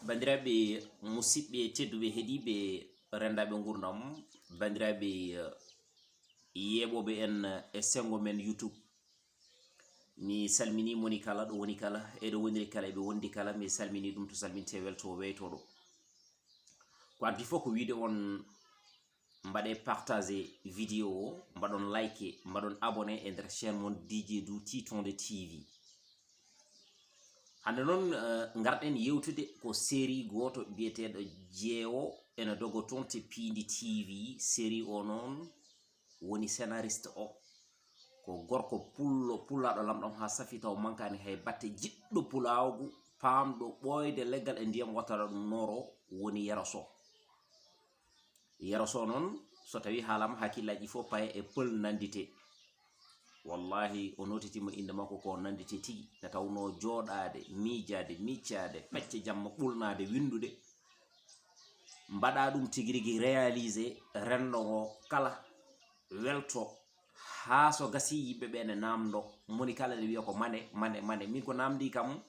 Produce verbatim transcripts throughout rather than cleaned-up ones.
Banndiraaɓe musidɓe tedduɓe heɗiiɓe renndaaɓe nguurndam, banndiraaɓe, eh, yeeɓooɓe en e senngo men YouTube, mi salminii moni kala ɗo woni kala, e ɗo woniri kala, e ɓe wondi kala, mi salminii ɗum to salmintee welto weytooɗo. Ko addi fof ko wiide on mbaɗe partage vidéo o, mbaɗon like, mbaɗon abonné e nder chaîne mon D J Dou Titonde T V. Hannde noon, eh, ngarɗen yewtude ko série gooto biyeteeɗo Jeewo ene dogo toon to Piindi T V. Série o noon woni scénariste o. Ko gorko pullo, pulaaɗo lamɗam haa safi taw mankaani hay batte, jiɗɗo pulaagu, paamɗo ɓooyde leggal e ndiyam wattata ɗum nooro woni Yero Sow. Yero Sow noon, so tawii haalama hakkillaaji fof paye e pël nandite. Wallahi, o notitima innde makko ko nandite tigi. Nde tawnoo jooɗaade, miijaade, miccaade, pecce jamma ɓulnaade, winndude. Mbaɗa ɗum tigi rigi réalisé, renndo ngo kala welto, haa so gasii yimɓe ɓe ne naamndo, moni kala ne wiya ko mane, mane, mane. Min ko naamndii kam,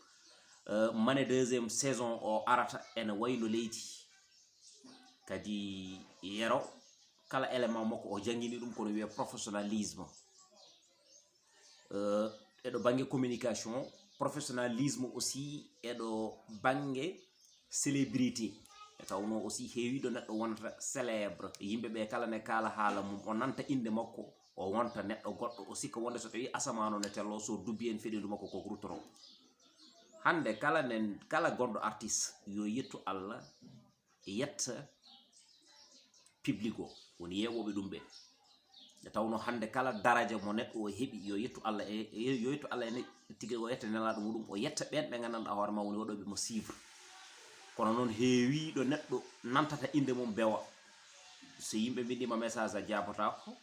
eh, mane deuxième saison o arata ene wayno leydi. Kadi Yero, kala élément makko o janngini ɗum kono wiya professionnalisme. Eh, e ɗo bannge communication, professionnalisme aussi e ɗo bannge célébrité. E tawnoo aussi heewiiɗo neɗɗo wonata célèbre. Yimɓe ɓe kala ne kaala haala mum, o nanta innde makko, o wonta neɗɗo goɗɗo, o sikka wonde so tawii asamaan o ne tello, so dubbi en feɗindu makko ko ruttoto. Hannde kala nen, kala gonɗo artiste, yo yettu Allah, yetta public o, woni yeeɓooɓe ɗum ɓe. Nde tawnoo hannde kala daraja mo neɗɗo o heɓi, yo yettu Allah e, e, yo yettu Allah e ne-, tigi o yetta nelaaɗo muɗum, o yetta ɓeen ɓe nganndanɗaa hoore ma woni waɗooɓe mo suivre. Kono noon heewiiɗo neɗɗo nantata innde mum bewa. So yimɓe mbindiima message a jaabotaako,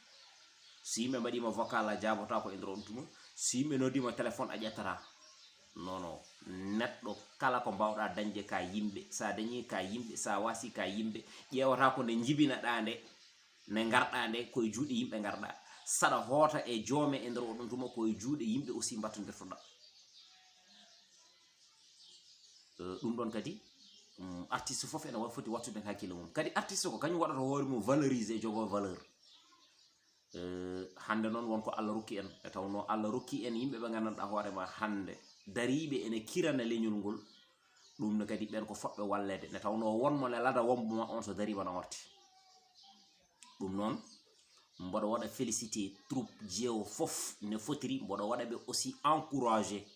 so yimɓe mbaɗiima vocal a jaabotaako e nder on tuma, so yimɓe noddiima téléphone a ƴettataa. Non, non. Neɗɗo kala ko mbaawɗaa dañde ka yimɓe, so a dañii ka yimɓe, so a waasii ka yimɓe, ƴeewataa ko nde njibinaɗaa nde, nde ngarɗaa nde, ko e juuɗe yimɓe ngarɗaa. Saɗa hoota e joome e nder oɗon tuma, ko e juuɗe yimɓe aussi mbattondirtoɗaa. Eh, ɗum ɗon kadi, mm, artiste fof ene wa-, foti wattude heen hakkille mum. Kadi artiste ko kañum waɗata hoore mum valorisé, jogoo valeur. Eh, hannde noon won ko Allah rokki en. E tawnoo Allah rokki en yimɓe ɓe nganndanɗaa hoore ma hannde dariiɓe ene kirana leñol ngol. Ɗum ne kadi ɓeen ko fotɓe walleede. Nde tawnoo won mo ne lada wombo ma on so dariima na warti. Ɗum noon, mboɗo waɗa félicité troupe Jeewo fof ne fotiri, mboɗo waɗa ɓe aussi encouragé.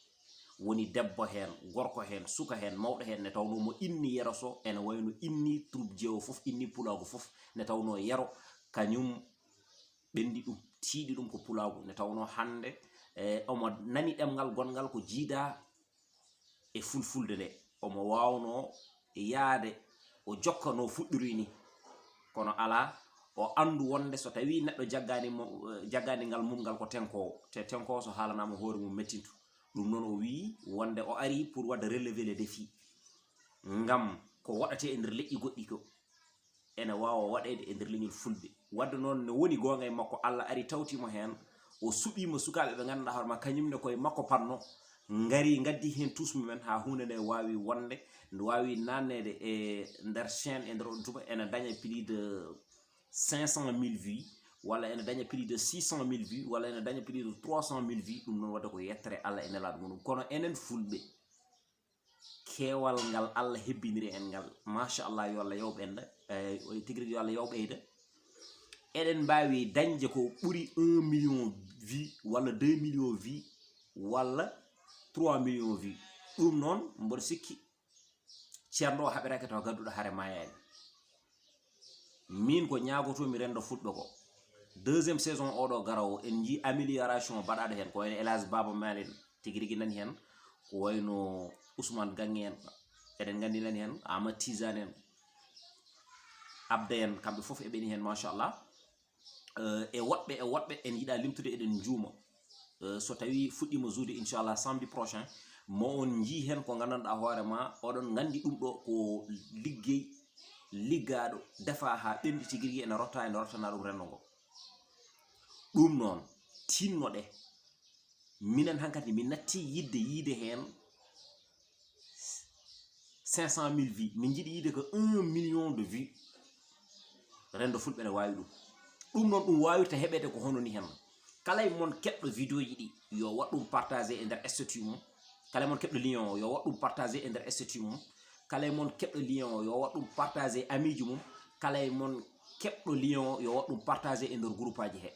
Woni debbo heen, gorko heen, suka heen, mawɗo heen, nde tawnoo mo inni Yero Sow, ene wayno inni troupe Jeewo fof, inni pulaagu fof, nde tawnoo Yero kañum ɓenndi ɗum, tiiɗi ɗum ko pulaagu, nde tawnoo hannde, eh, omo nani ɗemngal gonngal ko jiidaa e fulfulde nde. Omo waawnoo yaade, o jokka no fuɗɗiri ni. Kono alaa, o anndu wonde so tawii neɗɗo jaggaani mo, eh, jaggaani ngal mum ngal ko tenkoowo. Te tenkoowo so haalanaama hoore mum mettintu. Ɗum noon o wii wonde o arii pour waɗde relever le défi. Ngam ko waɗatee e nder leƴƴi goɗɗi ko ene waawa waɗeede e nder leñol fulɓe. Wadde noon, no woni goonga e makko, Allah ari tawti mo heen, o suɓii mo sukaaɓe ɓe nganndanɗaa hoore ma, kañum ne koye makko panno, ngari ngaddi heen tuus mumen haa huunde nde waawi wonde, nde waawi naatneede e nder chaîne, e nder on tuma, ene daña plus de cinq cent mille vues, walla ene daña plus de six cent mille vues, walla ene daña plus de trois cent mille vues. Ɗum noon wadde ko yettere Allah e nelaaɗo muɗum. Kono enen fulɓe, keewal ngal Allah hebbiniri en ngal. Machallah, yo Allah yow ɓeyda, eh, o tigi rigi yo Allah yow ɓeyda. Eɗen mbaawi dañde ko ɓuri un million vues, walla deux millions vues, walla trois millions vues. Ɗum noon, mboɗo sikki ceerno o haɓirake taw gadduɗo hare maayaani. Min ko ñaagotoomi renndo fulɓe ko deuxième saison oɗo garowo, en njii amélioration baɗaaɗo heen, ko wayno El Hadj Baba Malen tigi rigi nani heen, ko wayno Ousmane Gange en, eɗen nganndi nani heen, Amat Tijane en, Abda en, kamɓe fof eɓeni heen, machallah. Eh, e woɗɓe, e woɗɓe en yiɗa limtude, eɗen njuuma. Eh, so tawii fuɗɗiima juude, inchallah, samedi prochain, mo on njii heen ko nganndanɗaa hoore ma, oɗon nganndi ɗum ɗo ko liggey liggaaɗo, defaa haa ɓenndi tigi rigi, ene rottaa, ene rottana ɗum renndo ngo. Ɗum noon, tinnoɗe. Minen hankadi min natti yiɗde yiide heen. cinq cent mille vues, min njiɗi yiide ko un million de vues. Renndo Fulɓe ne waawi ɗum. Ɗum noon ɗum waawirta heɓeede ko hono ni henna. Kala e mon keɗɗo vidéo ji ɗi, yo waɗ ɗum partagé e nder statut mum. Kala e mon keɗɗo lien o, yo waɗ ɗum partagé e nder statut mum. Kala e mon keɗɗo lien o, yo waɗ ɗum partagé e amiiji mum. Kala e mon keɗɗo lien o, yo waɗ ɗum partagé e nder groupe aji he.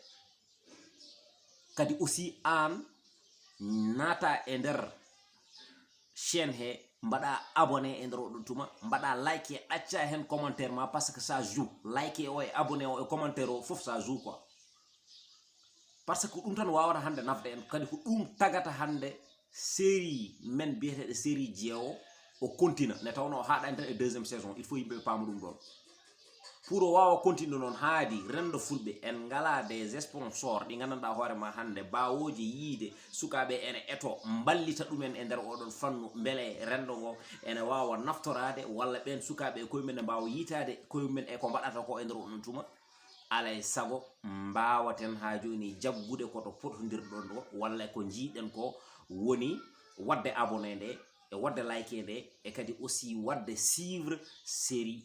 Kadi aussi aan naata e nder chaîne he, mbaɗa abonné e nder oɗon tuma, mbaɗa like e ɗacca heen commentaire ma, parce que ça joue. Like o e abonné o e commentaire o fof ça joue quoi. Parce que ɗum tan wawata hannde nafde en, kadi ko ɗum tagata hannde série men biyeteɗo série jeewo o continue, nde tawno o haaɗani tan e deuxième saison. Il faut yimɓe ɓe paama ɗum ɗon. Pour o wawa continue noon haadi, renndo Fulɓe en ngala des sponsors ɗi nganndanɗaa hoore ma hannde, baawooje yiide sukaaɓe ene eto mballita ɗumen e nder oɗon fannu, mbele renndo ngo ene wawa naftoraade, walla ɓeen sukaaɓe e koye mumen ne mbawa yiitaade koye mumen e ko mbaɗata ko e nder oɗon tuma. Alay sago mbaawaten haa jooni jaggude ko to potondirɗon ɗo, walla ko njiiɗen ko woni waɗde abonné nde, e waɗde like nde, e kadi aussi waɗde suivre série